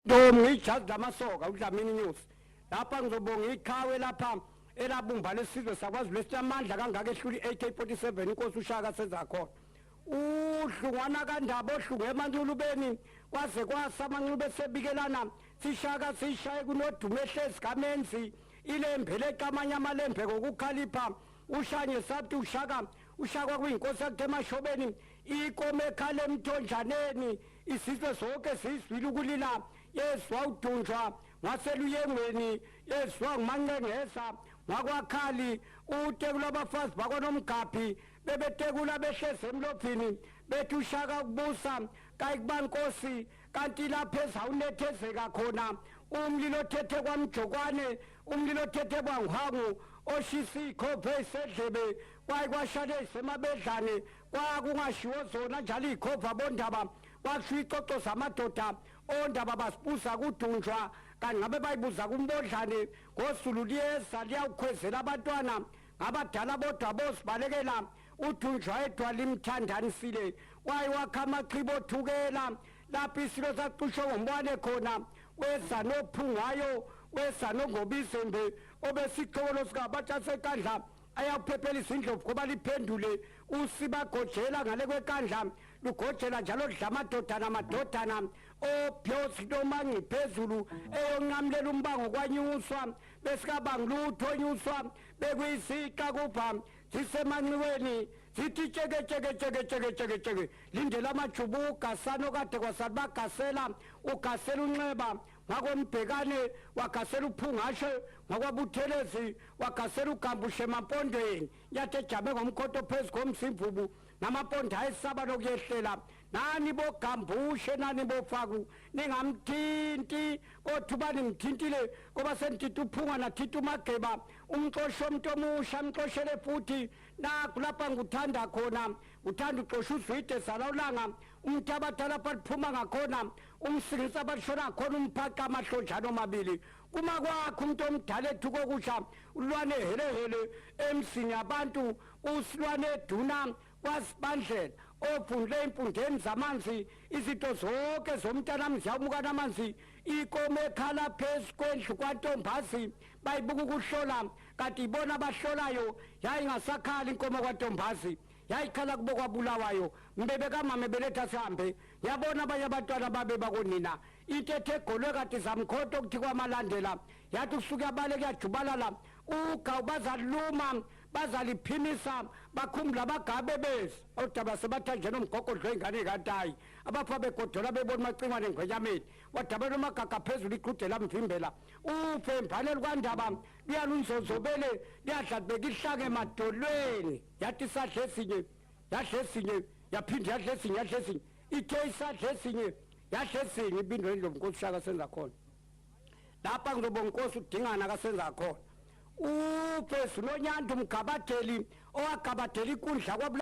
Ndomi ijazi lamasoka uDlamini News. Lapha ngizobonga iqhawe lapha elabumba lesizwe sakwaZulu esinamandla kangaka ehlula i-AK47 inkosi uShaka Senzakhona. Uhlungwana kaNdaba ohlunge emanxulubeni kwaze kwasa amanxube sebikelana sishaka sishaye kunodumo ehlezi kamenzi ilembe leqamanye amalembe ngokukhalipha ushanye sathi ushaka ushakwa kuyinkosi yakhe emashobeni ikome ekhala emthonjaneni isizwe sonke siyizwile ukulila yezwa udunjwa ngaseluyengweni yezwa ngumanqengeza ngakwakhali utekula abafazi bakwanomgaphi bebetekula behlezi emlophini bethi ushaka ukubusa kayikubankosi kanti lapho ezawunethezeka khona umlilo othethe kwamjokwane umlilo othethe kwangihwangu oshisa ikhophe eyisedlebe kwaye kwashale isemabedlane kwakungashiwo zona njalo iy'khova bondaba kwakushiwo icoco zamadoda ondaba basibuza kudunjwa kanti ngabe bayibuza kumbodlane ngosulu liyeza liyawukhwezela abantwana ngabadala bodwa bozibalekela udunjwa edwa limthandanisile waye wakha amachibo othukela lapho isilo sacushwe ngombwane khona weza nophungwayo weza nongobizembe obesixhokolo sikabatsha sekandla ayakuphephelisa indlovu ngoba liphendule usibagojela ngale kwekandla lugojela njalo lidla amadodana amadodana obyosi nomangci phezulu eyonqamulela umbango kwanyuswa besikabangi lutho nyuswa bekuyisiqa kubha zisemanxiweni zithi tsheke tsheke tsheke tsheke tsheke tsheke lindela amajubu ugasana okade kwasali bagasela ugasela unxeba ngakombhekane wagasela uphungashe ngakwabuthelezi wagasela ugambushe emampondweni yathi ejame ngomkhonto phezu komsimvubu namampondo ayesaba lokuyehlela nani bogambushe nani bofaku ningamthinti kodwa uba nimthintile ngoba senithinta uphunga nathinta umageba umxoshe umuntu omusha mxoshele futhi nakhu lapha ngikuthanda khona uthanda uxosha uzwide zalawulanga umuntu abadala baliphuma ngakhona umsingisa abalishona khona umphaqa amahlonjana omabili kuma kwakho umuntu omdala ethuka okusha ulwane helehele emzini yabantu usilwane eduna kwasibandlela ovundle ey'mpundeni zamanzi izinto zonke zomntanami ziyawumukana amanzi ikomo ekhala phezu kwendlu kwantombazi bayibuka ukuhlola kanti ibona abahlolayo yayingasakhali inkomo kwantombazi yayikhala kubo kwabulawayo mbebe kamama ebeletha sihambe yabona abanye abantwana babe bakonina into ethe egolwe kade zamkhonto okuthi kwamalandela yathi kusuke yabaleka yajubalala ugawu bazaluma bazaliphimisa bakhumbula abagabe bezi odaba sebathanjena umgogodlo ingane kantayi abafa begodola bebona umacingwane ngwenyameni wadabela umagaga phezulu iqhude lamvimbela ufe mbaneli kwandaba luyalunzonzobele liyadla libeka ihlake emadolweni yathi isadla esinye yadla esinye yaphinde yadla esinye yadla esinye ithe isadla esinye yadla esinye ibindwe endlovu nkosi ushaka senza khona lapha ngizobonga inkosi udingana kasenza khona uphezulu onyanda umgabadeli owagabadela ikundla kwabula.